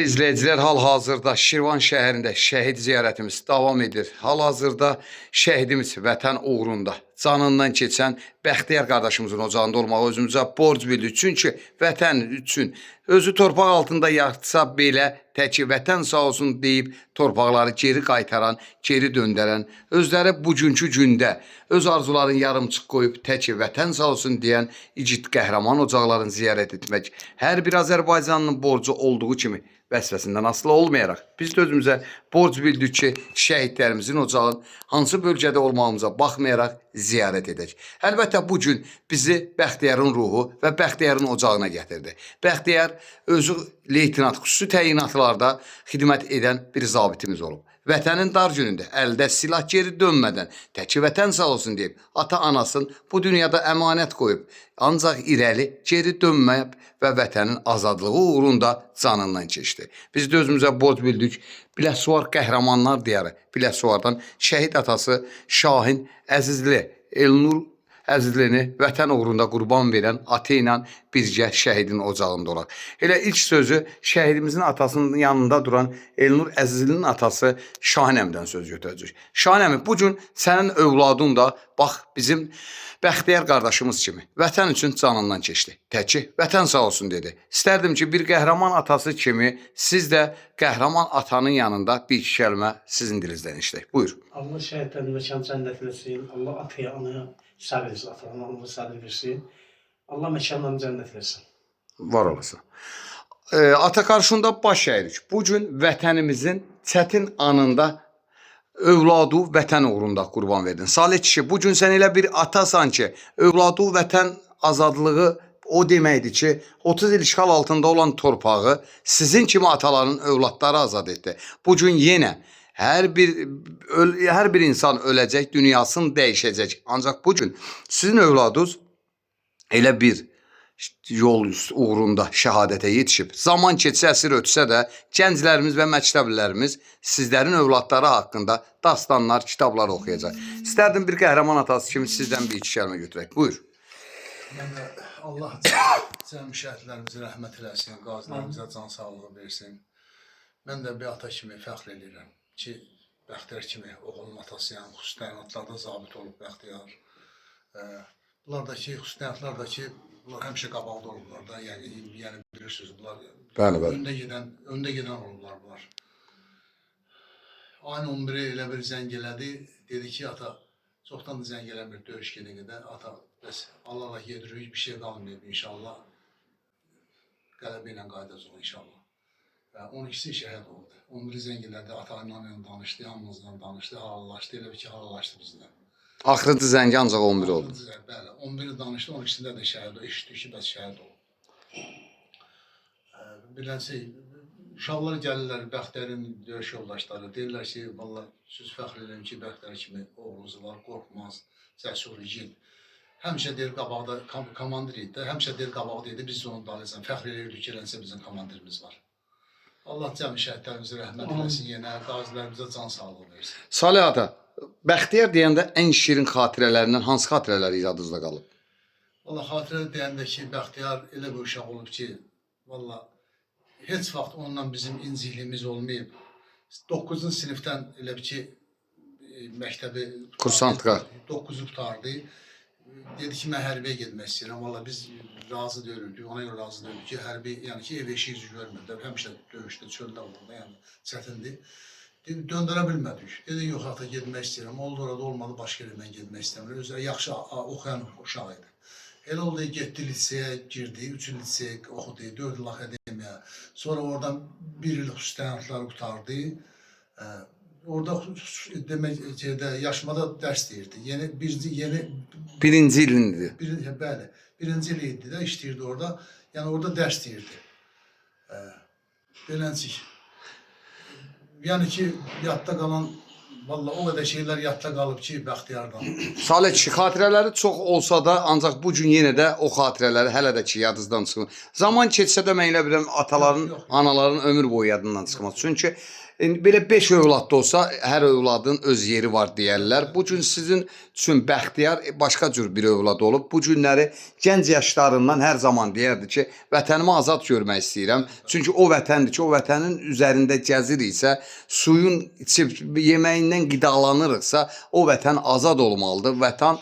İzləyicilər, hal-hazırda Şirvan şəhərində şəhid ziyarətimiz davam edir. Hal-hazırda şəhidimiz vətən uğrunda canından keçən Bəxtiyar qardaşımızın ocağında olmağı özümüzə borc bildik. Çünki vətən üçün özü torpaq altında yatsa belə təki vətən sağ olsun deyib torpaqları geri qaytaran, geri döndərən, özləri bugünkü gündə öz arzularını yarımçıq qoyub təki vətən sağ olsun deyən igid qəhrəman ocaqlarını ziyarət etmək hər bir Azərbaycanlının borcu olduğu kimi vəzifəsindən asılı olmayaraq biz də özümüzə borc bildik ki, şəhidlərimizin ocağın hansı bölgədə olmağımıza baxmayaraq ziyarət edək. Əlbəttə bu gün bizi Bəxtiyarın ruhu və Bəxtiyarın ocağına gətirdi. Bəxtiyar özü leytenant xüsusi təyinatlarda xidmət edən bir zabitimiz olub. Vətənin dar günündə əldə silah geri dönmədən təki vətən sağ olsun deyib ata-anasın bu dünyada əmanət qoyub ancaq irəli geri dönməyib və vətənin azadlığı uğrunda canından keçdi. Biz də özümüzə borc bildik. Biləsuvar qəhrəmanlar diyarı Biləsuvardan şəhid atası Şahin Əzizli Elnur Əzizlini vətən uğrunda qurban verən ata ilə birgə şəhidin ocağında olaq. Elə ilk sözü şəhidimizin atasının yanında duran Elnur Əzizlinin atası Şahin əmidən söz götürəcək. Şahin əmi, bu gün sənin övladın da bax bizim Bəxtiyar qardaşımız kimi vətən üçün canından keçdi. Təki vətən sağ olsun dedi. İstərdim ki, bir qəhrəman atası kimi siz də qəhrəman atanın yanında bir iki kəlmə sizin dilinizdən eşidək. Buyur. Allah şəhidlərin məkan cənnət eləsin. Allah ataya, anaya səbir etsin, atalarına Allah səbir versin. Allah məkanlarını cənnət eləsin. Var olasın. Ata qarşında baş əyirik. Bu gün vətənimizin çətin anında övladı vətən uğrunda qurban verdin. Salih kişi, bu gün sən elə bir atasan ki, övladı vətən azadlığı o deməkdir ki, 30 il işğal altında olan torpağı sizin kimi ataların övladları azad etdi. Bu gün yenə hər bir insan öləcək, dünyasını dəyişəcək. Ancaq bu gün sizin övladınız elə bir yol uğrunda şəhadətə yetişib. Zaman keçsə, əsr ötsə də gənclərimiz və məktəblilərimiz sizlərin övladları haqqında dastanlar, kitablar oxuyacaq. İstərdim bir qəhrəman atası kimi sizdən bir iki kəlmə götürək. Buyur. Mən də Allah cəmi şəhidlərimizə rəhmət eləsin, qazilərimizə can sağlığı versin. Mən də bir ata kimi fəxr eləyirəm ki, Bəxtiyar kimi oğlunun atasıyam, xüsusi təyinatlarda zabit olub Bəxtiyar. Bunlar da ki, xüsusi təyinatlar da ki, bunlar həmişə qabaqda olublar da, yəni bilirsiniz, bunlar Bəli, bəli. öndə gedən olublar bunlar. Ayın 11-i elə bir zəng elədi, dedi ki, ata, çoxdan da zəng eləmir döyüş gedə gedə, ata, bəs Allah yedirik, bir şey qalmayıb inşallah. Qələbə ilə qayıdacaq inşallah. Və 12-si şəhid oldu. 11-i zəng elədi, ata ilə danışdı, hamımızla danışdı, halallaşdı, elə bir ki, halallaşdı bizlə. Axırıncı zəngi ancaq 11 oldu. Bəli, 11-i danışdı, 12-sində də şəhid oldu. Eşitdik ki, bəs şəhid oldu. Beləncə, uşaqlar gəlirlər, Bəxtərin döyüş yoldaşları, deyirlər ki, vallah siz fəxr edirəm ki, Bəxtər kimi oğlunuz var, qorxmaz, cəsur, igid. Həmişə deyir qabaqda komandir idi də, həmişə deyir qabaqda idi, biz də onun dalınca fəxr edirdik ki, eləncə bizim komandirimiz var. Allah cəmi şəhidlərimizə rəhmət eləsin, yenə qazilərimizə can sağlığı versin. Salih ata, Bəxtiyar deyəndə ən şirin xatirələrindən hansı xatirələr yadınızda qalıb? Valla xatirə deyəndə ki, Bəxtiyar elə bir uşaq olub ki, valla heç vaxt onunla bizim incikliyimiz olmayıb. 9-cu sinifdən elə bir ki, məktəbi Kursantka. 9-u qurtardı. Dedi ki, mən hərbiyə getmək istəyirəm. Valla biz razı deyildik, ona görə razı deyildik ki, hərbi, yəni ki, ev eşiyi üzü görmürdü. Həmişə döyüşdə, çöldə olanda, yəni çətindir. Dedi, döndərə bilmədik. Dedi, yox, ata getmək istəyirəm. Oldu orada, olmadı, başqa yerə mən getmək istəmirəm. Özü yaxşı oxuyan uşaq idi. Elə oldu, getdi liseyə girdi, 3 il liseyə oxudu, 4 il akademiya. Sonra oradan bir il xüsusi təyinatları qurtardı. Orada demək şeydə yaşmada dərs deyirdi. Yeni birinci yeni Birinci ilindir. bir, bəli, birinci il idi də işləyirdi orada. Yəni orada dərs deyirdi. Beləncik. Yəni ki, yadda qalan valla o qədər şeylər yadda qalıb ki, Bəxtiyardan. Salih kişi, xatirələri çox olsa da, ancaq bu gün yenə də o xatirələri hələ də ki yadınızdan çıxmır. Zaman keçsə də mən elə bilirəm ataların, Yox, yox. anaların ömür boyu yadından çıxmaz. Çünki İndi belə 5 övlad da olsa, hər övladın öz yeri var deyərlər. Bu gün sizin üçün Bəxtiyar başqa cür bir övlad olub. Bu günləri gənc yaşlarından hər zaman deyərdi ki, vətənimi azad görmək istəyirəm. Çünki o vətəndir ki, o vətənin üzərində gəziriksə, suyun içib yeməyindən qidalanırıqsa, o vətən azad olmalıdır. Vətən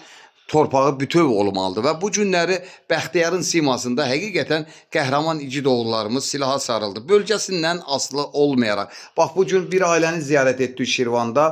torpağı bütöv olmalıdır və bu günləri Bəxtiyarın simasında həqiqətən qəhrəman igid oğullarımız silaha sarıldı. Bölgəsindən asılı olmayaraq. Bax bu gün bir ailəni ziyarət etdik Şirvanda.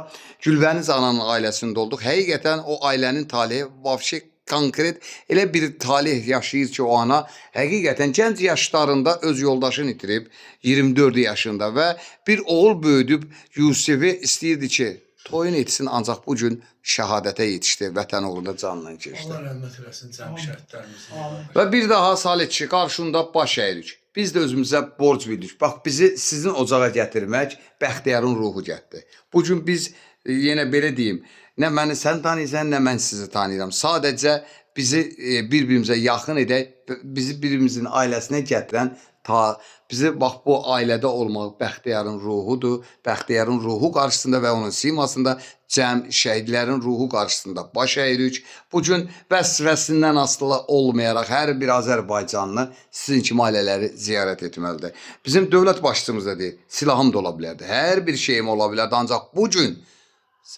Gülbəniz ananın ailəsində olduq. Həqiqətən o ailənin taleyi vəbşi konkret elə bir taleh yaşayır ki, o ana həqiqətən gənc yaşlarında öz yoldaşını itirib 24 yaşında və bir oğul böyüdüb Yusifi istəyirdi ki, toyun etsin ancaq bu gün şəhadətə yetişdi, vətən uğrunda canından keçdi. Allah rəhmət eləsin cəmi şəhidlərimizin. Amin. Və bir daha Salih kişi qarşında baş əyirik. Biz də özümüzə borc bildik. Bax bizi sizin ocağa gətirmək Bəxtiyarın ruhu gətdi. Bu gün biz yenə belə deyim, nə məni sən tanıyırsan, nə mən sizi tanıyıram. Sadəcə bizi bir-birimizə yaxın edək, bizi bir-birimizin ailəsinə gətirən ta bizi bax bu ailədə olmaq Bəxtiyarın ruhudur. Bəxtiyarın ruhu qarşısında və onun simasında cəm şəhidlərin ruhu qarşısında baş əyirik. Bu gün vəsvəsindən asılı olmayaraq hər bir Azərbaycanlı sizin kimi ailələri ziyarət etməlidir. Bizim dövlət başçımız da deyir, silahım da ola bilərdi, hər bir şeyim ola bilərdi, ancaq bu gün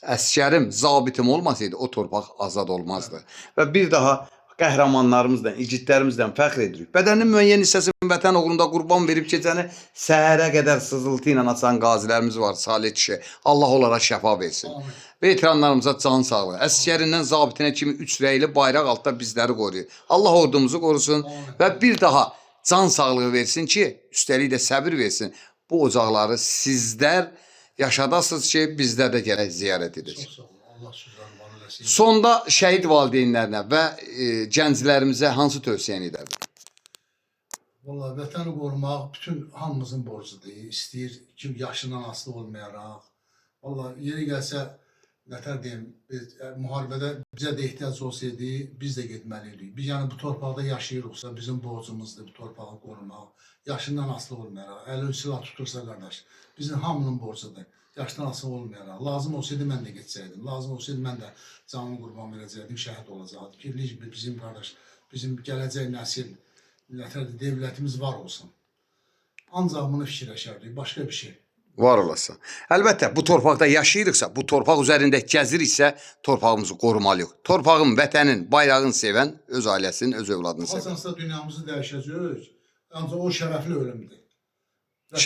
əskərim, zabitim olmasaydı o torpaq azad olmazdı. Və bir daha qəhrəmanlarımızla, igidlərimizlə fəxr edirik. Bədəninin müəyyən hissəsini vətən uğrunda qurban verib gecəni səhərə qədər sızıltı ilə açan qazilərimiz var, Salih kişi. Allah onlara şəfa versin. Amin. Veteranlarımıza can sağlığı. Əskərindən zabitinə kimi üç rəyli bayraq altda bizləri qoruyur. Allah ordumuzu qorusun Amin. və bir daha can sağlığı versin ki, üstəlik də səbir versin. Bu ocaqları sizlər yaşadasınız ki, bizlər də gərək ziyarət edəcək. Çox sağ olun. Allah sizləri var eləsin. Sonda şəhid valideynlərinə və gənclərimizə hansı tövsiyəni edərdin? Vallahi vətəni qorumaq bütün hamımızın borcudur. İstəyir kim yaşından asılı olmayaraq. Vallahi yeri gəlsə nətər deyim, biz, müharibədə bizə də ehtiyac olsaydı, biz də getməli idik. Biz yəni bu torpaqda yaşayırıqsa bizim borcumuzdur bu torpağı qorumaq. Yaşından asılı olmayaraq, əli silah tutursa qardaş, bizim hamının borcudur. Yaşdan asılı olmayaraq. Lazım olsaydı mən də getsəydim. Lazım olsaydı mən də canımı qurban verəcəkdim, şəhid olacaqdım ki, bizim qardaş, bizim gələcək nəsil nətər devlətimiz var olsun. Ancaq bunu fikirləşərdik, başqa bir şey. Var olasan. Əlbəttə, bu torpaqda yaşayırıqsa, bu torpaq üzərində gəziriksə, torpağımızı qorumalıyıq. Torpağın, vətənin, bayrağın sevən öz ailəsinin, öz övladını sevər. Hasansa dünyamızı dəyişəcəyik. Ancaq o şərəfli ölümdür.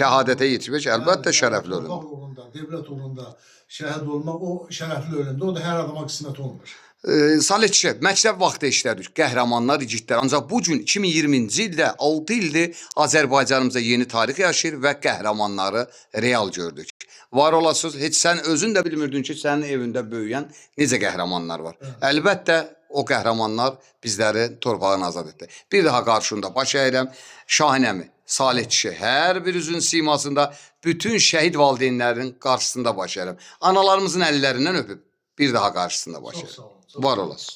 Şəhadətə yetişmək əlbəttə Bəli, şərəfli torpaq ölümdür. uğrunda, devlət uğrunda şəhid olmaq o şərəfli ölümdür. O da hər adama qismət olmur. Salih kişi, məktəb vaxtı işlədik, qəhrəmanlar, igidlər. Ancaq bu gün 2020-ci ildə 6 ildir Azərbaycanımızda yeni tarix yaşayır və qəhrəmanları real gördük. Var olasınız, heç sən özün də bilmirdin ki, sənin evində böyüyən necə qəhrəmanlar var. Əlbəttə, o qəhrəmanlar bizləri torpağını azad etdi. Bir daha qarşında baş əyirəm. Şahin əmi, Salih kişi, hər bir üzün simasında bütün şəhid valideynlərinin qarşısında baş əyirəm. Analarımızın əllərindən öpüb bir daha qarşısında baş Çox əyirəm. sağ olun. Çox Var olasın.